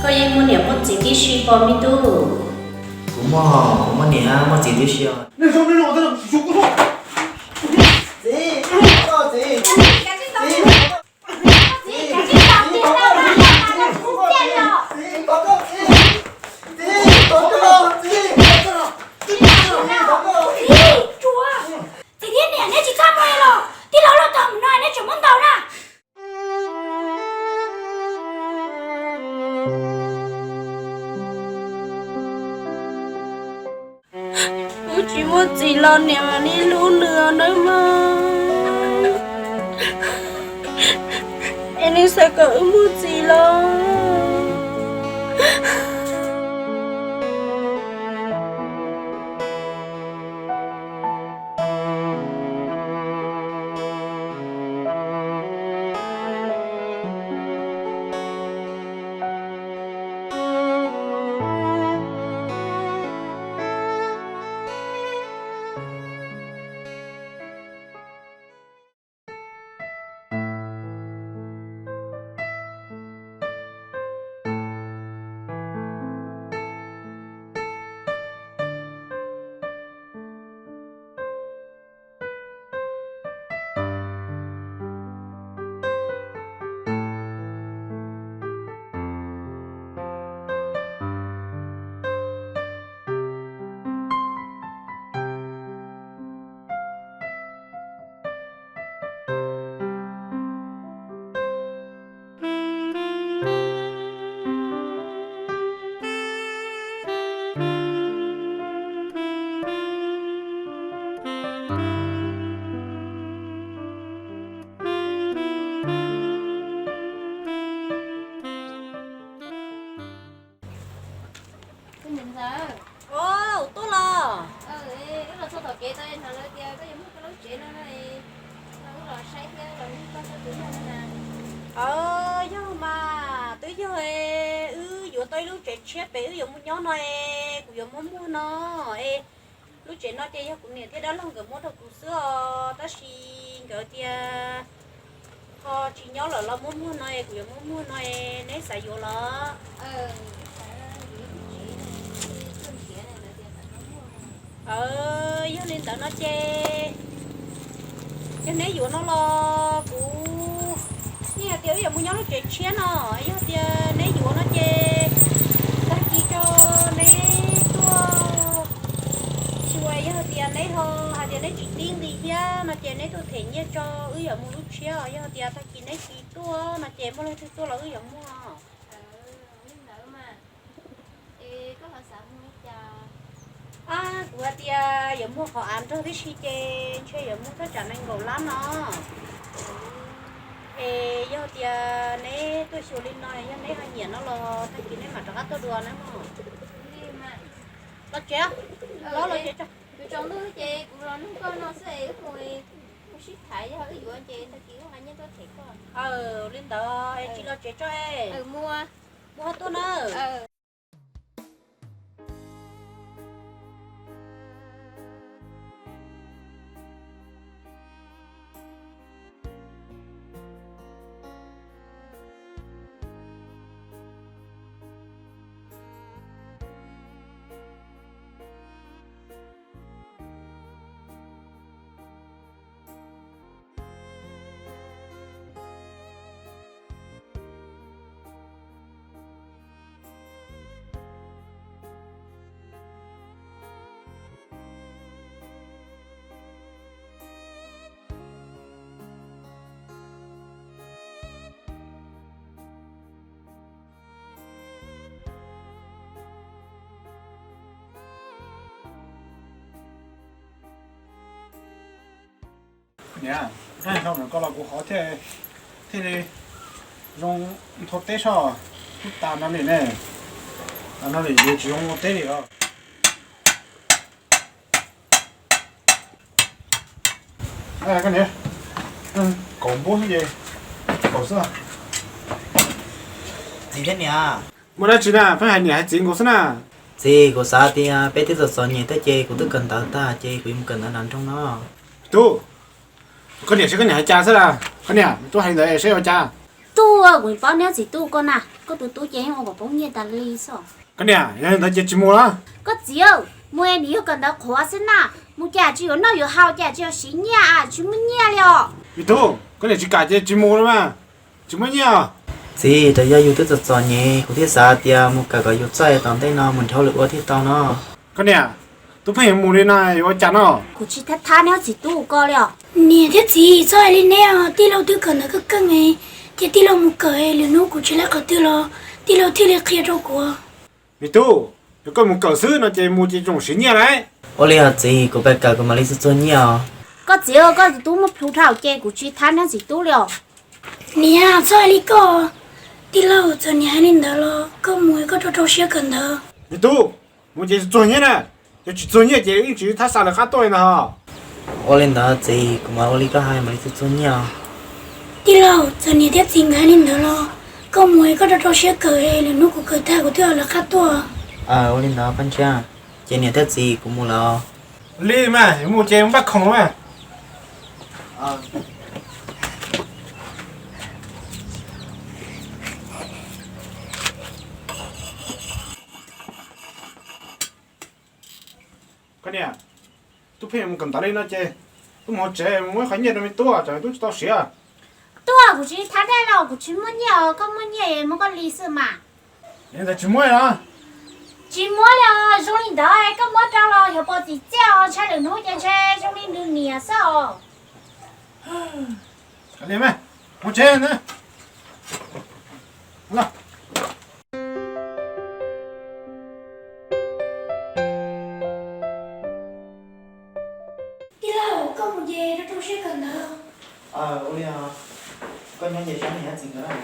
Koj yeej muaj niam muaj txiv tib si pom me tub? Kuv muaj, kuv muaj niam muaj txiv tib si os. Txiv thiab niam, neb tsis txhob mus los, tij laug luaj tog mus no neb tseem muab ntaus na. Wb tsis muaj txiv los niam mam li hlub nws nawb mog. Es nws xav kom wb muaj txiv los. Ntxawm, tuaj los? Wb los txog tom kev tau hais lawv tias koj yuav muaj koj lub tsev no no, wb los saib thiab los nug koj txog tus yog no na. Yog mas twb yog, wb yuav tau ib lub tsev tshiab pem wb yuav mus nyob no es kuv yuav muab muag no es lub tsev no ces yog kuv niam thiab dab laug nkawd muab rau kuv xwb os, tab sis nkawd tias ho tsis nyob lawm los muab muag no es kuv yuav muab muag no es neb xav yuav los? Yog li ntawd no ces yog neb yuav no los kuv yeej hais tias wb yuav mus nyob lub tsev tshiab no, yog tias neb yuav no ces tag kis tso neb tuaj xyuas, yog tias neb ho hais tias neb tsis tib nqi thiab no ces neb tuaj them nyiaj tso wb yuav mus lub tshiab, yog tias tag kis neb tsis tuaj no ces muaj leej twg tuaj los wb yuav muag. Kuv hais tias yuav muag qhov av nrog tib si ces ntshe yuav muag thaj tsam nees nkaum lab no. Es yog tias neb tuaj xyuas li no yog neb ho nyiam no los tag kis neb mam rov qab tuaj dua na mog. Los tsev, los tsev tso. Li ntawd es tsis los tsev tso es muab ho tuaj na. Niam, koj los kuv qhov thiaj li zoo nthua teb soj, kub tas no li ne, no li yuav tsis zoo ua teb li os. Koj niam, kaum npua xwb ces kaum xwb. Txiv thiab niam, muaj dab tsi na, pheej hais niam hais txiv nkaus xwb na. Txiv, kuv xav tias peb twb txom txom nyem thiab ces kuv twb kawm ntawv tag ces kuv yuav mus kawm ntawv nram nroog no. Tub, koj niam seb koj niam hais cas xwb las, koj niam tuaj hais ntawd seb ua cas. Tub, kuv paub niam txiv tub koj na, Koj tus tub ces yeej ua kom poob nyiaj tas li xwb. Koj niam, yog li ntawd ces tsis mus lawm. Koj txiv, mus es nws yog kawm ntawv qhuav xwb na, mus cas tsis yuav noj yuav haus, cas tsis yuav siv nyiaj, tsis muaj nyiaj li os. Me tub, koj niam tsis kam ces tsis mus lawm mas, tsis muaj nyiaj. Txiv, twb yog yus twb txom txom nyem, kuv thiaj xav tias mus kawm kom yus txawj, tom ntej no mus nrhiav lwm ua thiaj tau no. Koj niam, tub pheej yuav mus li no yuav ua cas no? Kuv tsis thab thab neb txiv tub ko li os. Niam thiab txiv, txhob hais li neb os, tij laug twb kawm ntawv kawg keej, ces tij laug mus kawm, lwm hnub kuv tsis laij qhov twg los tij laug thiaj li qhia rau kuv. Me tub, yog koj mus kawm xwb no ces mus ces tsoom siv nyiaj lauj. Ua li os txiv, kuv pais kawm kuv mam li txuag txuag nyiaj os. Koj txiv, koj tus tub muaj plhus dhau ces kuv tsis thab neb txiv tub li os. Niam, txhob hais li koj, tij laug txawm niam hais li ntawd los koj mus koj rau rau siab kawm ntawv. Me tub, mus ces txuag nyiaj na, yog tsis txuag nyiaj ces yeej tsis thab xa lawv qab tuaj li ntag hos. Ua li ntawd txiv, kuv mam ua li koj hais mam li txuag txuag nyiaj os. Tij laug, txawm niam thiab txiv nkawd hais li ntawd los koj mus koj rau rau siab kawm, lwm hnub kuv kawm tag kuv thiaj lawv qab tuaj. Ua li ntawd Paj Ntshiab, ces niam thiab txiv kuv mus lawm. Li mas yuav mus ces mus npaj khoom mas. Koj niam, tub pheej mus kawm ntawv li no ces tub mus hauv tsev mus muab qhov nyiaj rau me tub, tsam me tub tsis tau siav. Tub, kuv tsis thab dab los kuv tsis muaj nyiaj os, koj muaj nyiaj es muab koj li xwb mas. Li ntawd tsis muab los? Tsis muab li os, zoo li ntawd koj muab rau los xyov puas txim txiaj os, ntshai lwm hnub ces ntshai zoo li nws niam xwb os. Kav liam mas, mus tsev na. Tij laug, koj mus ces rau rau siab kawm ntawv. Ua li, koj nyob ces saib niam thiab txiv nkawd na.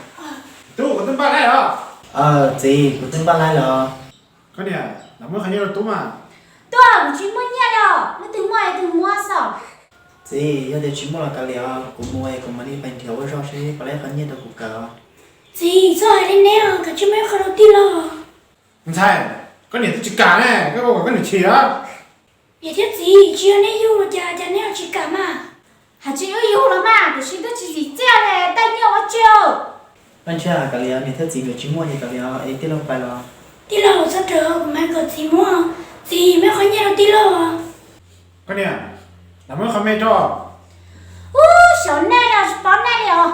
Tub, kuv twb npaj laib los. Txiv, kuv twb npaj laib los. Koj niam, lam muab qhov nyiaj rau tub mas. Tub, kuv tsis muaj nyiaj li os, leej twg muaj leej twg muab xwb. Txiv, yog tias tsis muaj los kav liam, kuv mus es kuv mam li pais nrhiav ua zog seb puas laib qhov nyiaj rau kuv kawm. Txiv, txhob hais li neb os, kav tsij muab ib qho rau tij laug. Ntxhais, koj niam twb tsis kam ne, koj ua kom koj niam chim os. Niam thiab txiv, tsis yog neb yug los cas, cas neb ho tsis kam mas? Hais tsis yog yug los mas, tiam sis twb tsis txim txiaj li, tej nyiaj ua tsi. Paj Ntshiab, kav liam, niam thiab txiv nkawd tsis muaj ces kav liam, es tij laug pais los. Tij laug, txhob rawm, kuv mam kom txiv muab, txiv muab qhov nyiaj rau tij laug. Koj niam, lam muab qhov me rau. Ub, xyov nej los tsis paub nej li os.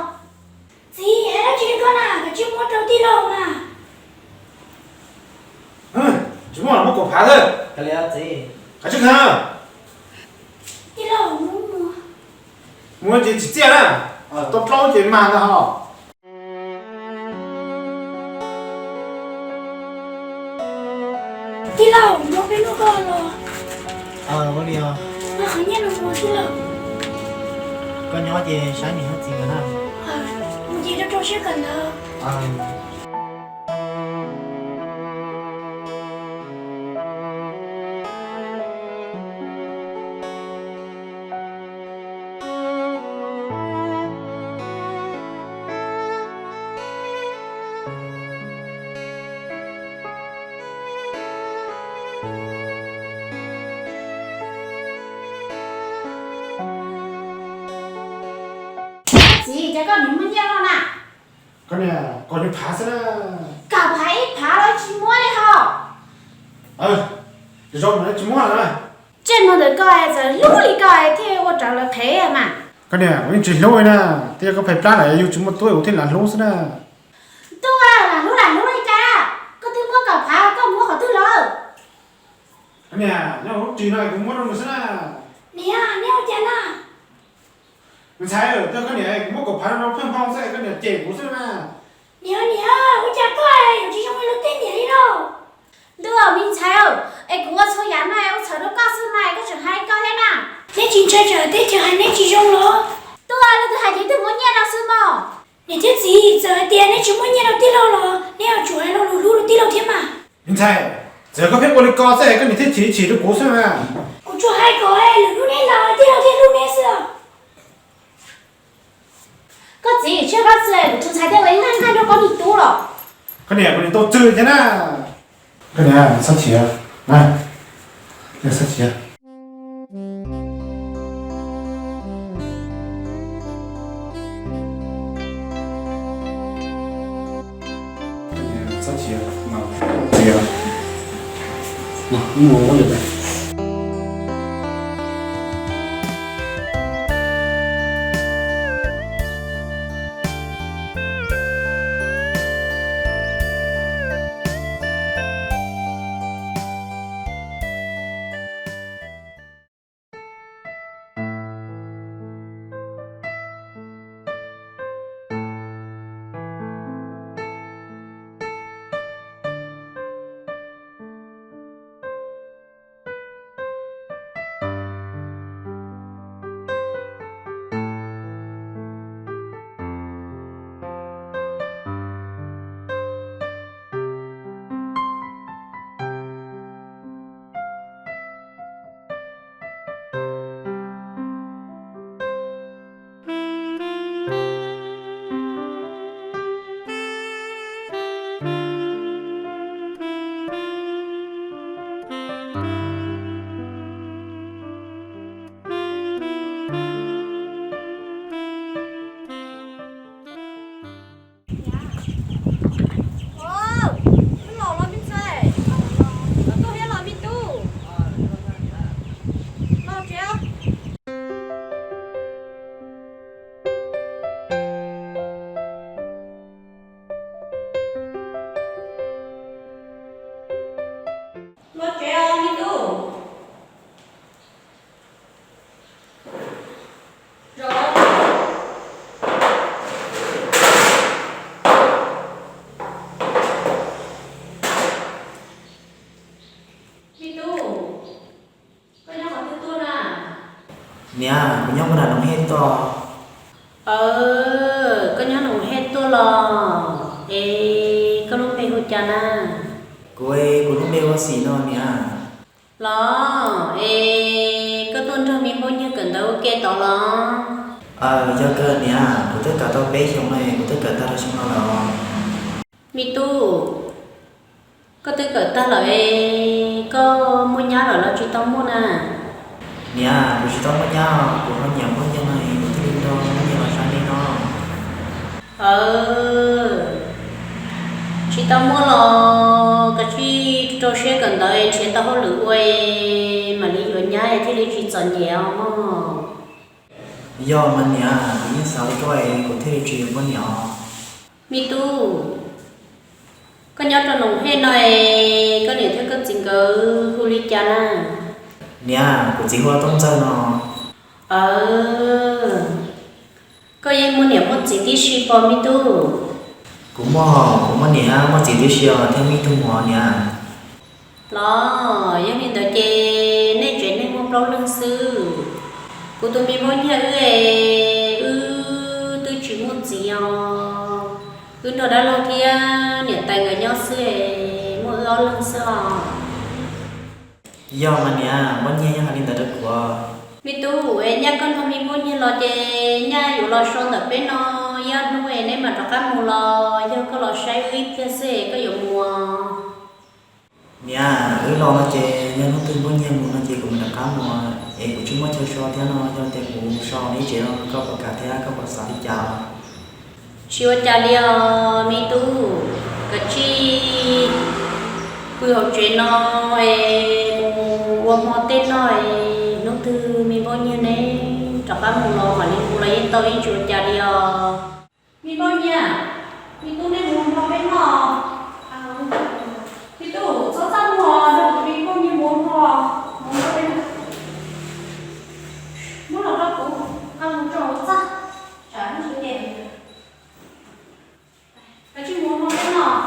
Txiv, hais dab tsi li koj na, kav tsij muab rau tij laug mas. Tsis muaj los muab kaum phav xwb. Kav liam txiv. Kav tsij khav. Tij laug, muab ces tsis txiaj na, tau plaub ces mag ntag hos. Tij laug, muab peb lub koj los. Ua li os. Muab qhov nyiaj no mus tij laug. Koj nyob ces saib niam thiab txiv nkawd na. Mus ces rau rau siab kawm ntawv. Txiv, cas koj nws muaj nyiaj loj na? Koj niam, kaum phav xwb na. Kaum phav ib phav los tsis muab li hos. Zoo mas tsis muab na. Ntsej muag ntawm koj txawm hlub li koj thiaj ua rau lawv qhev mas. Koj niam, kuv yeej tsis hlub li na, twb yog koj phem plab lawm yus tsis muaj tub kuv thiaj lam hlub xwb na. Tub, lam hlub lam hlub li cas, koj twb muab kaum phav koj muab qhov twg lawm? Koj niam, nyob hauv lub ris no kuv muab rau nws xwb na. Niam, neb ua cas na? Me ntxhais, koj niam, kuv muab kaum phav rau pheej hmoo xwb koj niam cem kuv xwb na. Niam, niam, ua cas koj yuav tsis zoo li luag tej niam li lauj? Ntuj, me ntxhais, es kuv ua txhua yam no ua txhaum rau koj xwb mas koj tseem hais li koj thiab na. Neb tsis ntshai tsam teb chaws hais neb tsis zoo los? Tub, leej twg hais tias twg muab nyiaj rau xwb mog? Niam thiab txiv, txawm hais tias neb tsis muaj nyiaj rau tij laug los neb yuav tsum hais lo lus hlub rau tij laug thiab mas. Me ntxhais, txawm koj pheej ua li ko xwb koj niam thiaj chim chim rau kuv xwb mas. Kuv tsuas hais kom lwm hnub neb laus tij laug thiaj hlub neb xwb. Koj txiv, tsam koj txwv kuv tus ntxhais thiaj ua ib nqaij nqaij rau koj niag tub los. Koj niam, kuv niam tau txwv thiab na. Koj niam, txhob chim, txhob chim. Los los me ntxhais, tuaj thiab los me tub, los tsev. Los tsev os me tub. Me tub, koj nyob qhov twg tuaj na? Niam, kuv nyob puag nram Noom Hej tuaj. Aw, koj nyob Noom Hej tuaj los? Es koj lub npe hu cas na? Kuv, kuv lub npe hu Xim no niam. Los, es koj tuaj nrog me Npauj Nyiag kawm ntawv ua ke tod los? Aw, yog kawg niam, kuv twb kawm tau peb xyoos no, kuv twb kawm tag rau xyoo no lawm. Me tub, koj twb kawm tag lawm es koj muaj nyab lawm los tsis tau muaj na? Niam, kuv tsis tau muaj nyab, kuv ho nyiam Npauj Nyiag no es kuv thiaj li nrog Npauj Nyiag los sab li no. Aw, tsis tau muaj los koj cia li rau siab kawm ntawv nrhiav tau hauj lwm ua mam li yuav nyab thiaj li tsis txom nyem os mog. Yog mas niam, kuv yeej xav li koj es kuv thiaj li tsis yuav poj niam os. Me tub, koj nyob rau Noom Hej no es koj niam thiab koj txiv nkawd hu li cas na? Niam, kuv txiv hu ua Tooj Ntxawg no. Aw, koj yeej muaj niam muaj txiv tib si pom me tub? Kuv muaj, kuv muaj niam muaj txiv tib si os thiab muaj ib tug muam niam. Los yog li ntawd ces nej tsev neeg muaj plaub leeg xwb. Kuv tus me Npauj Nyiag wb es wb twb tsis muaj txiv os, wb nrog dab laug thiab niam tais nkawd nyob xwb es muaj wb ob leeg xwb os. Yog mas niam, Npauj Nyiag yeej hais li ntawd rau kuv. Me tub, es nyaj koj nrog me Npauj Nyiag los ces nyaj yuav los so ntawm peb no ib ob hnub es neb mam rov qab mus los yog koj los saib wb ib pliag xwb es koj yuav mus? Niam, wb los no ces yog hnub twg Npauj Nyiag mus no ces kuv mam rov qab mus es kuv tsis muaj chaw so thiab no, yog tias kuv so neb tsev no koj puas kam thiab koj puas xav li cas? Tsis ua cas li os me tub, kav tsij pw hauv tsev no es mus ua hmo tej noj es hnub twg me Npauj Nyiag neb rov qab mus los mam li mus los yeej tau, yeej tsis ua cas li os. Me Npauj Nyiag, me tub nej mus hmo peb noj. Me tub, txhob txaj muag, nrog kuv tus me Npauj Nyiag mus hmo, mus hmo peb noj. Muab los rau kuv, koj mus tso hauv txaj, tsam hnub tsis tiag. Kav tsij mus hmo peb noj.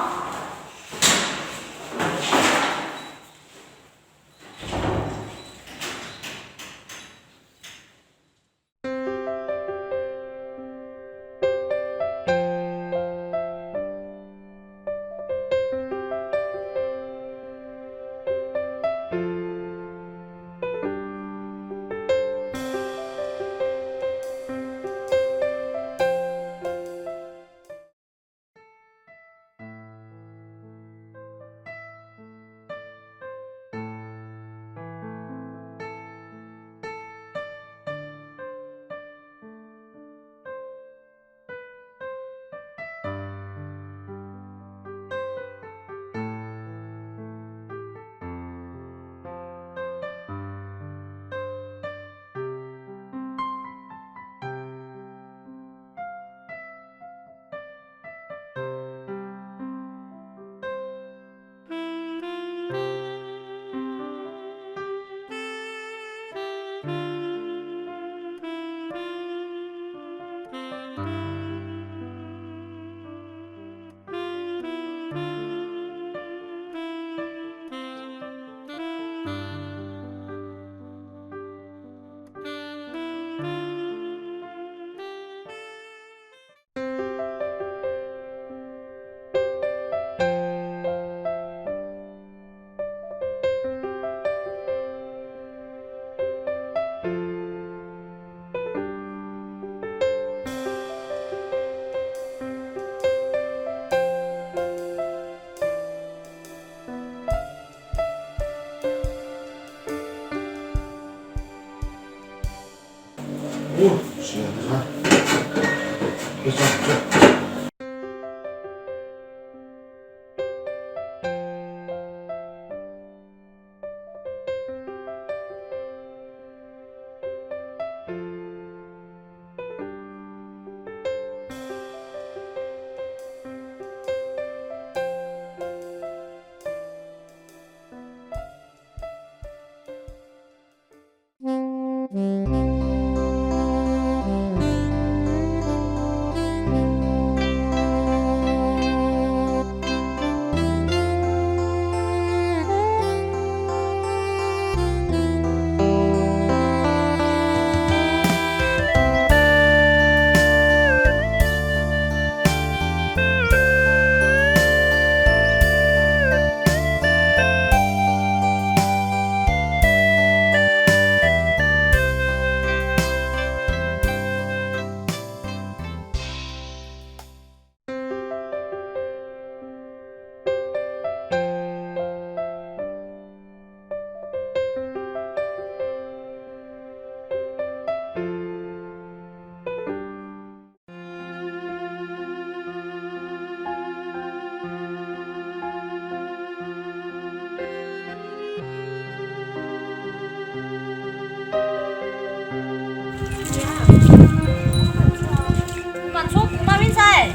Mas ntxhua kuv mas me ntxhais.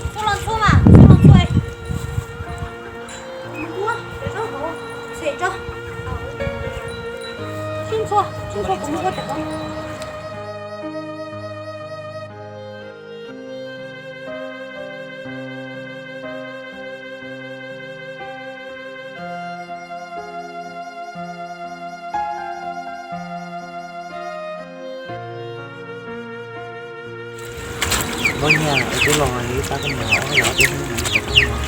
Ntxhua los ntxhua mas, ntxhua los ntxhua. Ntxhua, ntxhua, ntxhua kuv mus ua teb. Muab nyiaj es twb los ib pab koj niam ob los twb hnub nws kom koj mus.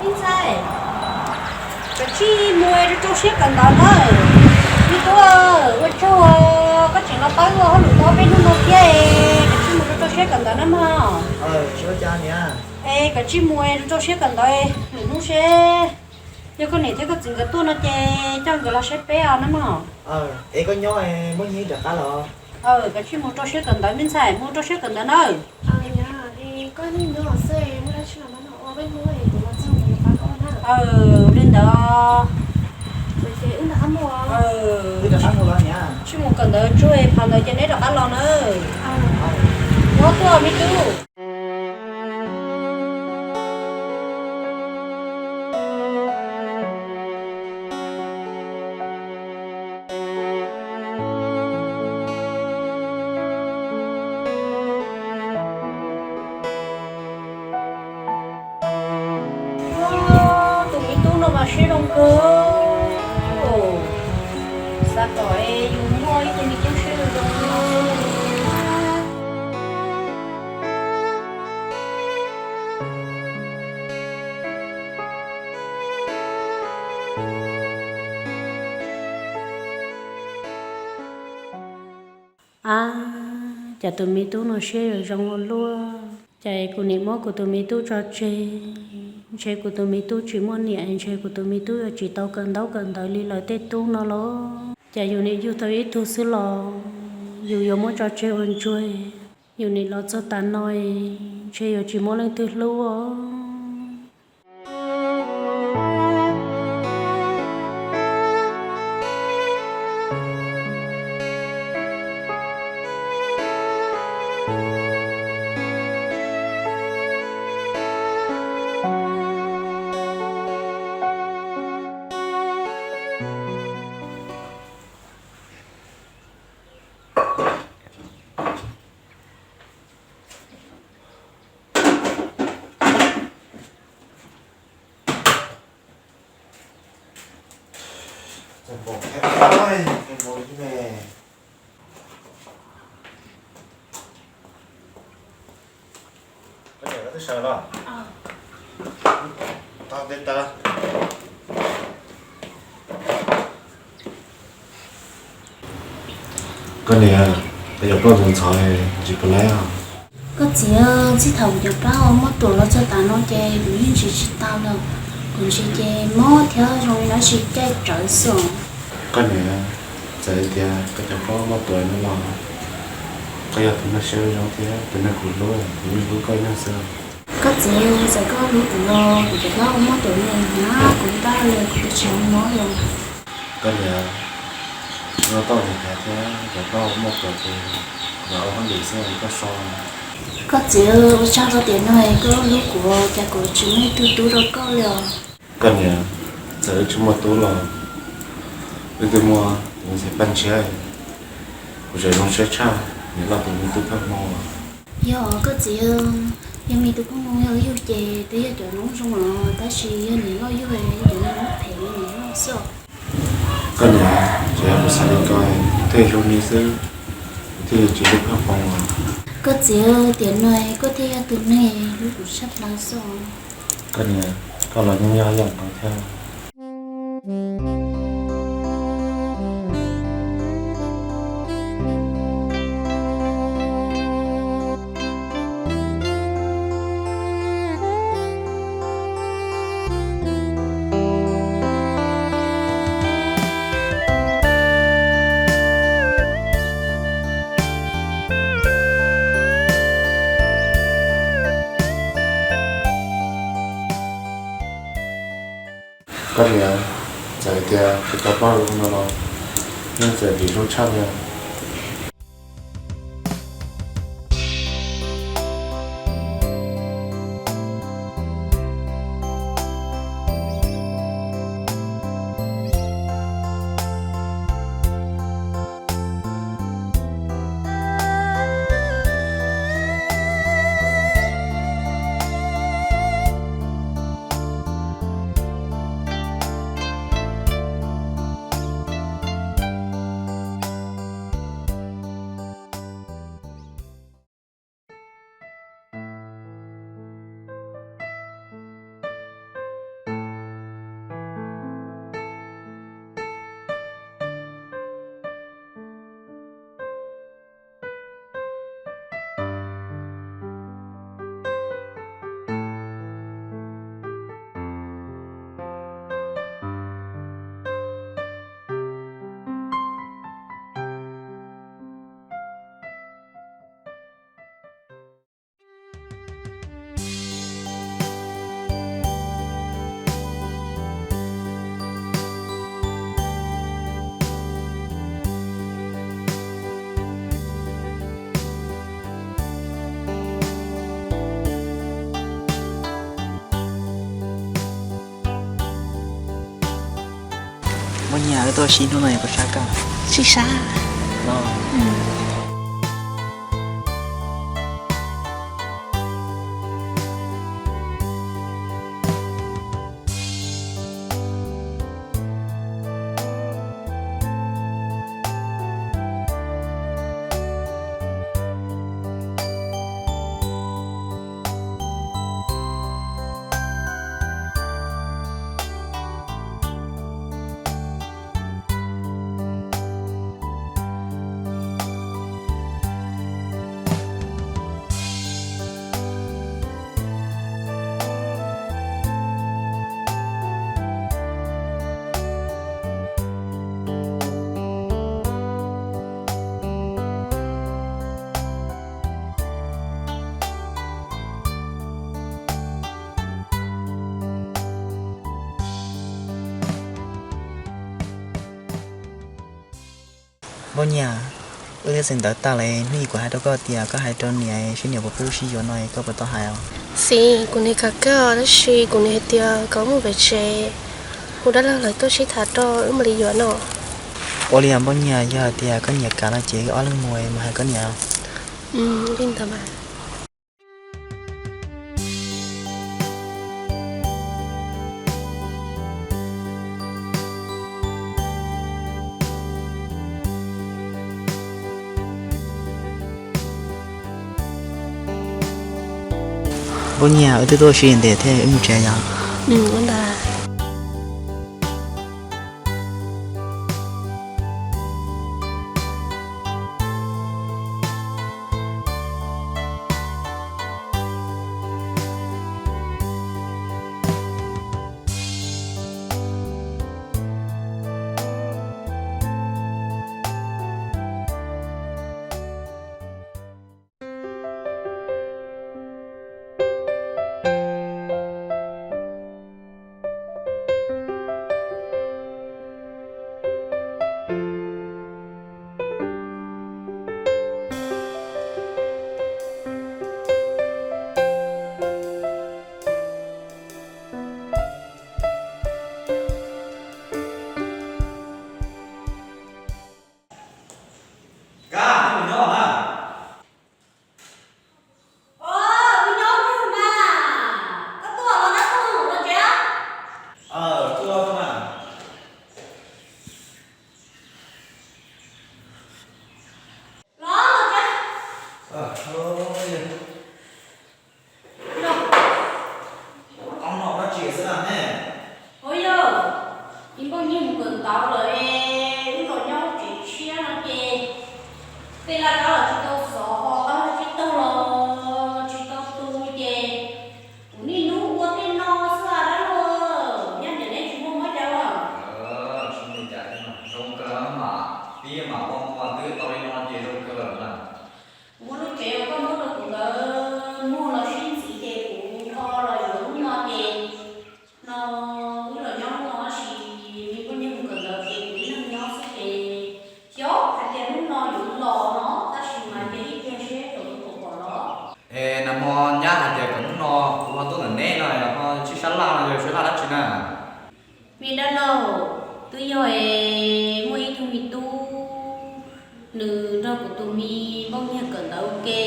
Me ntxhais, koj cia li mus rau rau siab kawm ntawv nawb. Me tub, ua tsaug koj tseem los pab ua hauj lwm tau peb hnub no thiab, koj cia li mus rau rau siab kawm ntawv nawb mog. Es koj cia li mus rau rau siab kawm ntawv, lwm hnub seb yog koj niam thiab koj txiv nkawd tuaj no ces coj nkawd los saib peb nawb mog. Es koj nyob, muaj nyiaj rov qab los. Koj cia li mus rau siab kawm ntawv me ntxhais, mus rau siab kawm ntawv nawb. Li ntawd, cia li mus kawm ntawv tsuag pham ntawd ces neb rov qab los nawb. Nyob tuaj me tub. Tus me tub no mas siab zoo kawg, xav kom yus muaj ib tug me tub siab zoo zoo. Cas tus me tub no siab yuav zoo ua luaj, cas kuv nim muab kuv tus me tub tso tseg, ntshe kuv tus me tub tsis muaj niam, ntshe kuv tus me tub yuav tsis tau kawm ntaub kawm ntawv li lawv tej tub no los. Cas yus nim yug tau ib tug xwb los yus yuav muab tso tseg ua ntsuag, yus nim los txog tav no, ntshe yuav tsis muaj leej twg hlub os. Koj niam, koj cov plaub ntxhov ntxhov tsis pom lawm. Koj txiv, txij thaum kuv cov plaub muaj tuam los txog tav no ces kuv yeej nrhiav tsis tau lawm. Kuv nrhiav ces mob thiab zoo li dab tsi caij rawv xwb. Koj niam, txawm tias koj cov plaub muaj tuam no los koj yog tus neeg siab zoo thiab tus neeg kuv hlub, kuv yeej hlub koj ib leeg xwb. Koj txiv, txawm koj hlub kuv los kuv cov plaub muaj tuam no na kuv npaj li kuv twb tsis mob li. Koj niam, noj tauj niam tais thiab cov plaub muaj tuam ces los ua hauj lwm xwb koj so. Koj txiv, ua tsaug rau tiam no koj hlub kuv, cas kuv tsis muaj ib tug tub rau koj li os. Koj niam, txawm wb tsis muaj tub los wb twb muaj tus me ntxhais Paj Ntshiab, kuv tseem zoo siab tshaj niam loj tus me tub Paj Hmoo. Yog koj txiv, yog me tub Paj Hmoo yog yug ces twb yog cov noob zoo os, tab sis yog niam loj yug ces yog cov noob phem li niam loj xwb os. Koj niam, tsuas yog kuv xav li ko thiaj zoo li xwb, kuv thiaj li tsis hlub Paj Hmoo os. Koj txiv, tiam no koj thiaj yog tus neeg hlub kuv tshaj plaws xwb os. Koj niam, koj los yeej yog ib yam nkaus thiab. Koj niam, txawm tias kuv cov plaub zoo no los yeej txawm vim zoo tshaj li. Muaj nyias wb tuaj sib hnub no puas sab koj? Tsis sab. Npoj Nyiaj, wb twb xeem ntawv tag lawm, hnub ib kuv hais rau koj tias koj hais rau niam seb niam puas pub sib yuav no koj puas tau hais os? Xis, kuv niam kam kawg tab sis kuv niam hais tias kom mus pem tsev, hu dab laug lawv tuaj sib tham rau wb mam li yuav no. Ua li os Npoj Nyiaj, yog hais tias koj niam kam no ces wb ob leeg mus mas hais koj niam. Li ntawd mas. Npoj Nyiaj, wb twb tuaj ua si ntev thiab, wb mus tsev yom. Ua yog, me npauj nyiag mus kawm ntawv lawm es wb los nyob tsev tshiab no ces tej laj kab los tsis tau xov, ho kab laj tsib taug los tsis tau tu ces kuv niaj hnub ua tej no xwb dab laug. Nyob ntawm neb tsis muaj mob cas los? Tsis muaj cas, zoo kawg mas, pib mam ua twb tau li no ces zoo kawg lawm na. Kuv muab lub tsev uas koj muab rau kuv ntawd muag los sib ntxiv ces kuv kho los yuav lub no ces no wb los nyob no tab sis me npauj nyiag mus kawm ntawv ces kuv ib leeg nyob xwb ces xyov hais tias hnub no yuav los no tab sis mas ces ib pliag seb kom kuv pom los. Es nag hmo nyab hais tias kom hnub no kuv ho tuaj ntawm neb no ho tsis sab laj no yog sab laj dab tsi na? Me dab laug, twb yog es muaj ib tug me tub, nws nrog kuv tus me npauj nyiag kawm ntawv ua ke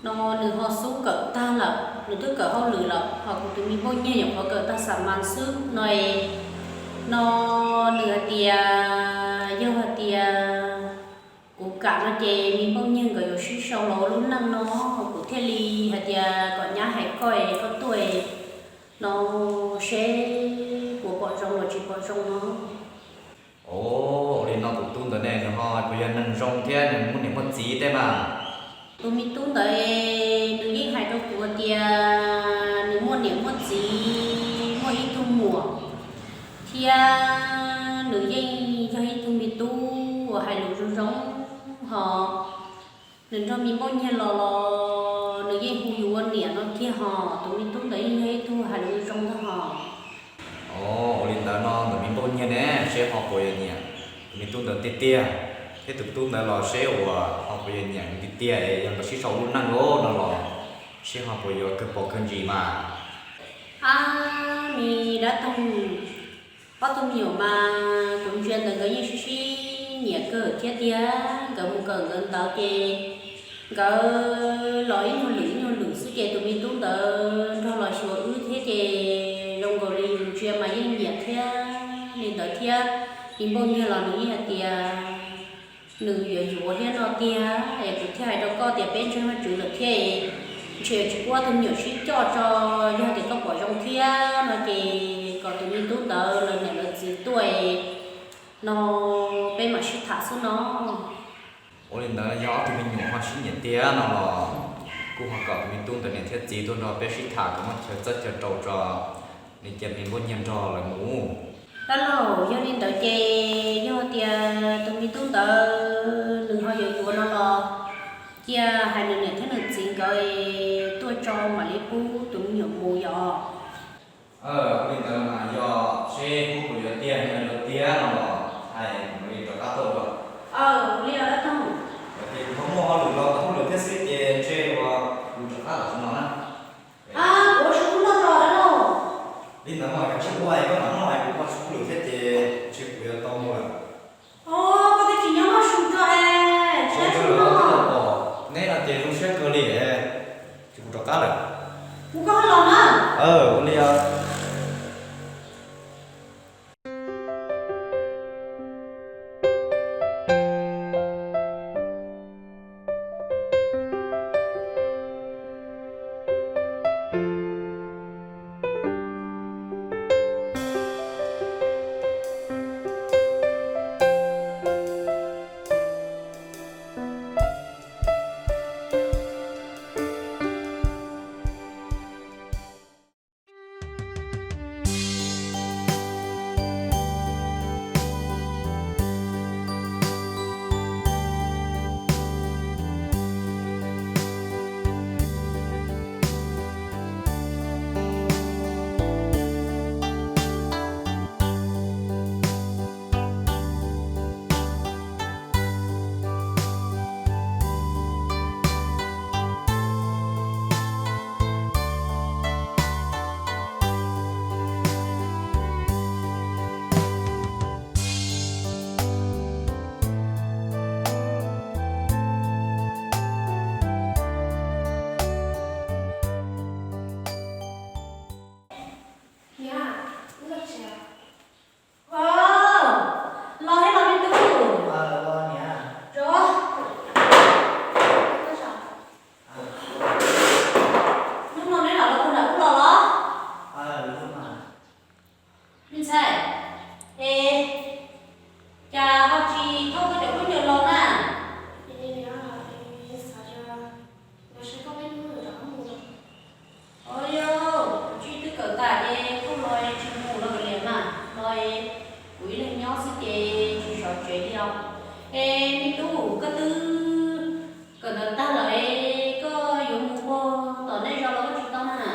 no, nws ho xub kawm tag lawm, nws twb kawm hauj lwm lawm, ho kuv tus me npauj nyiag nyuam qhuav kawm tag xam mas xwb no es no nws hais tias yog hais tias kuv kam no ces me npauj nyiag nkawd yuav sib sau los ua lub neej no, kuv thiaj li hais tias kom nyab hais koj es koj tuaj no seb puas pom zoo los tsis pom zoo no. Ua li no tus tub ntawd ne, nws ho puas yog neeg zoo thiab nws muaj niam muaj txiv tej mas? Tus me tub ntawd nws yeej hais rau kuv tias nws muaj niam muaj txiv, muaj ib tug muam, thiab nws yeej yog ib tug me tub uas hais lus zoo zoo ho. Nws nrog me npauj nyiag los los nws yeej hu yus ua niam no kiag ho. Tus me tub ntawd yeej yog ib tug hais lus zoo ntag ho. Ua li ntawd no ntawm me npauj nyiag ne seb ho puas yog nyiam tus me tub ntawd tiag tiag, thiab tus tub ntawd los seb uas ho puas yog nyiam nws tiag tiag es yog nkawd sib sau lub neej lawm no los seb ho puas yuav kawg pom kawg ntsis mas. Ab, me dab Toog, ob tug me nyuam mas kuv ntsia ntawd nkawd yeej sib sib nyiam kawg thiab tiag. Nkawd mus kawm nkawd ntawv ces nkawd los ib nyuag lwm ib nyuag lwm xwb ces tus me tub ntawd nrog los xyuas wb thiab ces zoo nkaus li yus ntsia mas yeej nyiam thiab li ntawd thiab. Me npauj nyiag los nws yeej hais tias nws yuav yuav thiab no tiag es kuv thiaj hais rau koj tias peb ntseeg Vajtswv lawm thiab es ntshe yuav tsis pub ob tug me nyuam sib coj tso, yog tias koj pom zoo thiab no ces kom tus me tub ntawd lawv niam lawv txiv tuaj es no peb mam sib tham xwb no. Ua li ntawd yog ob tug me nyuam ho sib nyiam tiag no los kuj ho kom tus me tub ntawd niam thiab txiv tuaj nrog peb sib tham kom muaj chaw txawj chaw rau tso, nws cia me npauj nyiag nrog lawv mus. Dab laug, yog li ntawd ces yog tias tus me tub ntawd nws ho yuav yuav no los cia hais nws niam thiab nws txiv nkawd es tuaj tso mam li pub tus me nyuam mus yom. Ua li ntawd mas yog seb pub puas yuav tiag, yog yuav tiag no los hais mam li rov qab tuaj dua. Ua li os. Los thiab los me tub. Hnub no neb lam los puag nram ub los los? Me ntxhais, es cas ho tsis thauj koj cov khaub ncaws los na? Os, yog tsis twb kawm tas ces kuj los tsis mus los kav liam mas, los kuv ib leeg nyob xwb ces tsis sov tsev li os. Es me tub, koj twb kawm ntawv tag lawm es koj yuav mus puag tom nej zos los koj tsis tau na?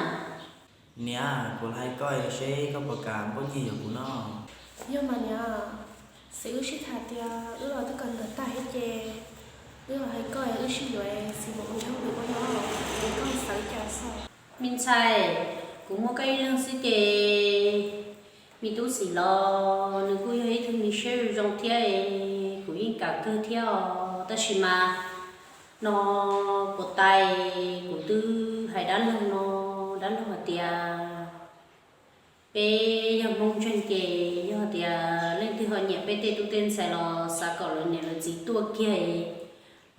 Niam, kuv los hais koj seb koj puas kam npauj nyiaj yuav kuv no. Yog mas niam, xwb wb sib tham tias wb los twb kawm ntawv tag thiab ces wb los hais koj wb sib yuav xwb, mus ua nyob ua nyob es koj xav cas xwb. Me ntxhais, kuv muaj koj ib leeg xwb ces me tub Xim los nws kuj yog ib tug me siab zoo thiab, kuv yeej kam kawg thiab os. Tab sis mas no puas tas, kuv twb hais dab laug no, dab laug hais tias peb yog Hmoob ntseeg ces yog tias leej twg ho nyiam peb tej tub tej ntxhais los xav kom lawv niam lawv txiv tuaj kiag,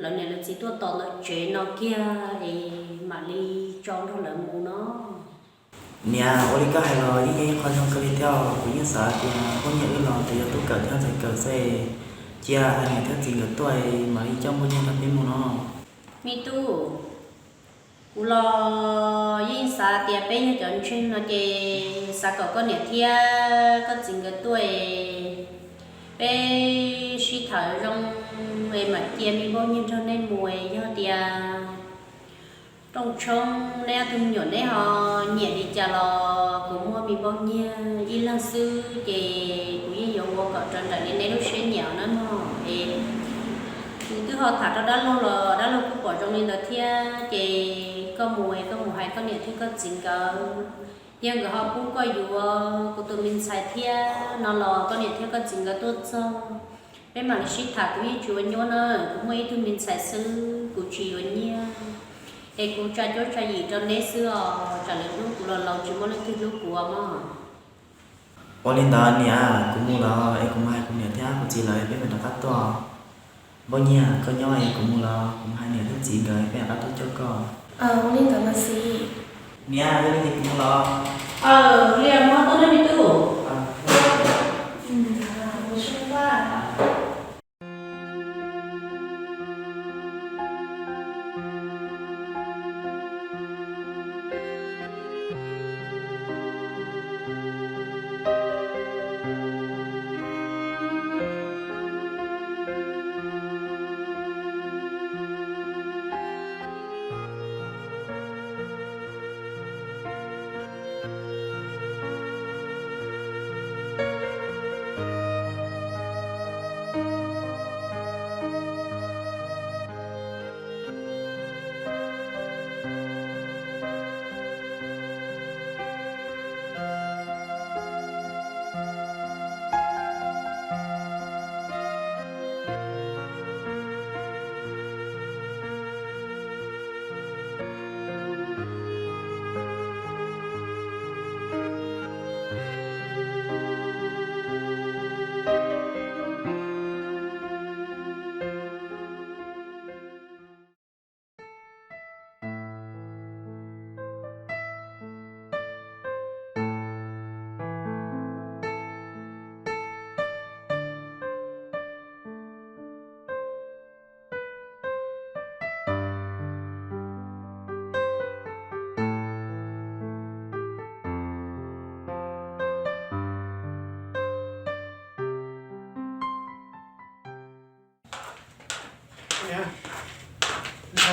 lawv niam lawv txiv tuaj tos ntawm tsev no kiag es mam li tso nrog lawv mus no. Niam, ua li koj hais los yeej yog ib qho zoo kawg li thiab os. Kuv yeej xav tias poj niam wb los ces yog tub kawm thiab ntxhais kawm xwb, cia hais niam thiab txiv nkawd tuaj mam li coj npauj nyiaj nrog peb mus no. Me tub, kuv los yeej xav tias peb yog cov ntseeg no ces xav kom koj niam thiab koj txiv nkawd tuaj es peb sib tham zoo es mam cia me npauj nyiaj nrog nej mus es yog tias rooj tshoob nej ob tug me nyuam neb ho nyiam li cas los kuv muaj me npauj nyiaj ib leeg xwb ces kuv yeej yuav ua kom raws nraim li neb lub siab nyiam na mog. Es kuv twb ho tham rau dab laug los dab laug kuj pom zoo li ntawd thiab ces koj mus es koj mus hais koj niam thiab koj txiv nkawd. Yog nkawd ho pub koj yuav kuv tus me ntxhais thiab no los koj niam thiab koj txiv nkawd tuaj txog peb mam li sib tham, kuv yeej tsis ua nyuaj na. Kuv muaj ib tug me ntxhais xwb, kuv tsis yuav nyiaj es kuv tsa cuab tsa yim rau neb xwb os, tsam lwm hnub kuv los laus tsis muaj leej twg hlub kuv mog. Ua li ntawd niam, kuv mus lawm es kuv mus hais kuv niam thiab kuv txiv lawv peb mam rov qab tuaj. Npauj nyiaj, koj nyob es kuv mus lawm, kuv mus hais niam thiab txiv nkawd peb rov qab tuaj coj koj. Ua li ntawd mas xwb. Niam, yog li ces kuv mus lawm. Aw, li mus tuaj ne me tub.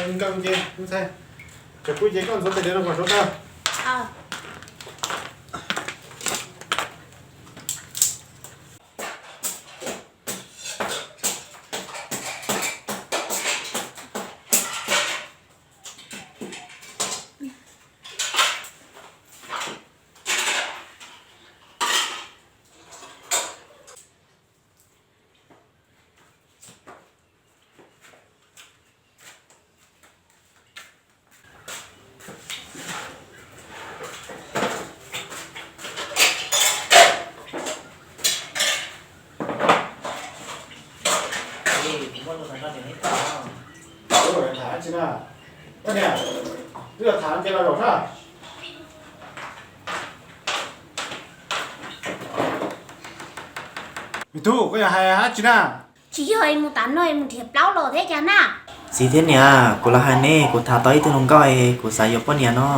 Nkees ces, ntxhais, tseem kuj ces koj ntxuav tais diav no kom sawv tag. Tham tsi na? Koj niam, twb yog tham ces los zaum sab. Me tub, koj yog hais dab tsi na? Tsis yog es mus tas no es mus nrhiav plaub los thiab cas na? Txiv thiab niam, kuv los hais neb, kuv tham tau ib tug hluas nkauj es kuv xav yuav poj niam no.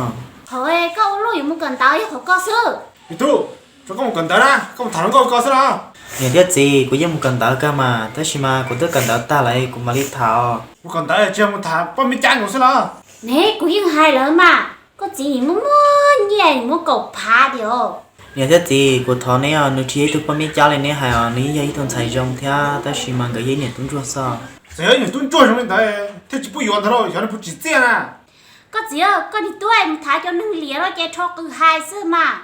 Qhov koj ua luaj yuav mus kawm ntawv yog qhov koj xwb. Me tub, tso koj mus kawm ntawv na, koj mus tham hluas nkauj koj xwb los? Niam thiab txiv, kuv yeej mus kawm ntawv kawg mas, tab sis mas kuv twb kawm ntawv tag lawm kuv mam li tham. Mus kawm ntawv tsis yog mus tham poj me cab nkaus xwb los? Ne, kuv yeej hais lawm mas, koj txiv nim muaj muaj nyiaj nim muab kaum phav tiag os. Niam thiab txiv, kuv thov neb os, nws tsis yog ib tug poj me cab li neb hais os, nws yeej yog ib tug ntxhais zoo thiab, tab sis mas nkawd yog ib niam tub ntsuag xwb. Txawm yog ib niam tub ntsuag zoo li ntawd thiaj tsis pub yuav ntag lauj, xyov nws puas tsim txiaj na. Koj txiv, koj niag tub mus tham cov neeg liam no ces rho qws hais xwb mas.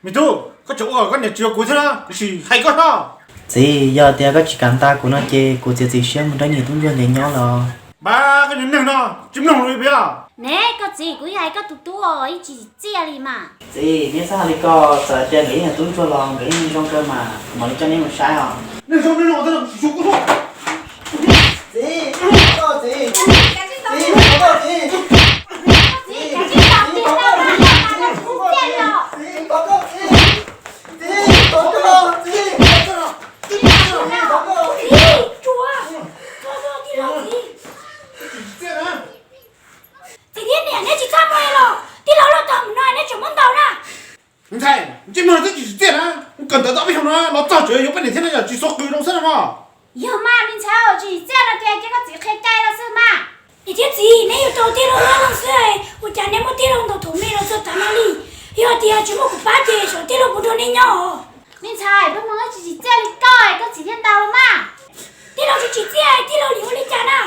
Me tub, koj tseem ua kom koj niam tsis yuav kuv thiab los, kuv sim hais koj soj. Txiv, yog tias koj tsis kam nta kuv no ces kuv txiav txim siab mus nrog niam tub ntsuag ntes nyob los. Npab, koj niag neeg no tsis mloog li peb os. Ne, koj txiv, kuv yeej hais koj tus tub os, yeej tsis tsim txiaj li mas. Txiv, neb txhob hais li ko, txawm tias nkawd yeej yog tub ntsuag los nkawd yeej zoo kawg mas, kuv mam li coj neb mus saib os. Neeg zoo neeg no, txiv, txiv, txiv, txiv, txiv, txiv, txiv, txiv thiab niam, neb tsis txhob ua li los, tij laug loj tag mus no neb tseem muab ntaus na. Me ntxhais, ntsej muag twb tsis tsim txiaj na, mus kawm ntawv tau peb xyoos no los txog tsev yuav poj niam thiab no yog tsis xuav qws rau xwb no mog. Yog mas me ntxhais, tsis tsim txiaj no ces cia koj txiv qhia cai los xwb mas. Niam thiab txiv, neb yuav tau tij laug nyob no xwb, ua cas neb muab tij laug ntaus thaum me los txog tav no li? Yog tias tsis muaj kuv pab ces xyov tij laug puas nrog neb nyob os. Me ntxhais, peb mus tsis tsim txiaj li koj, koj txiv thiaj ntaus los mas. Tij laug tsis tsim txiaj, tij laug yuav ua li cas na?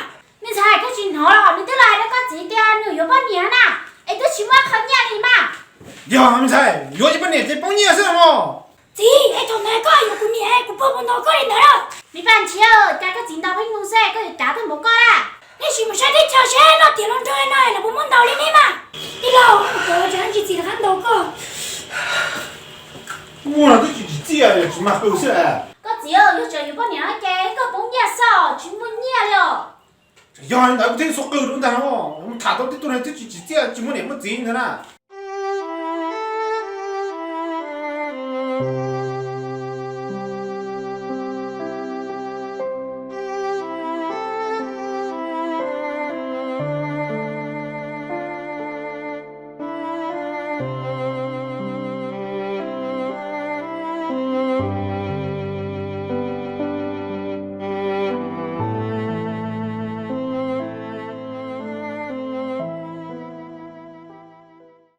Me ntxhais, koj tsis hnov los nws twb los hais rau koj txiv tias nws yuav poj niam na, es twb tsis muaj qhov nyiaj li mas. Yog me ntxhais, yuav tsis poj niam ces poob nyiaj xwb no mog. Txiv, es thaum ntawd koj yuav kuv niam, kuv puas ntaus koj li ntawd na? Me Paj Ntshiab, cas koj txiv ntaus peb mus xwb koj yuav cav tag npaum koj na? Neb sim mus saib teb chaws seb loj tiav loj nrog no lawv puas muab ntaus li neb mas. Tij laug, kuv ua cas tsis txiv rov qab ntaus koj. Muaj no twb tsis tsim txiaj, tsis mag qw xwb. Koj txiv, yog tseem yuav poj niam ces koj poob nyiaj xwb, tsis muaj nyiaj li os. Yog li ntawd kuv thiaj xuav qws rau ntag no, mus tham tau tib tug no twb tsis tsim txiaj, tsis muaj niam muaj txiv ntag na.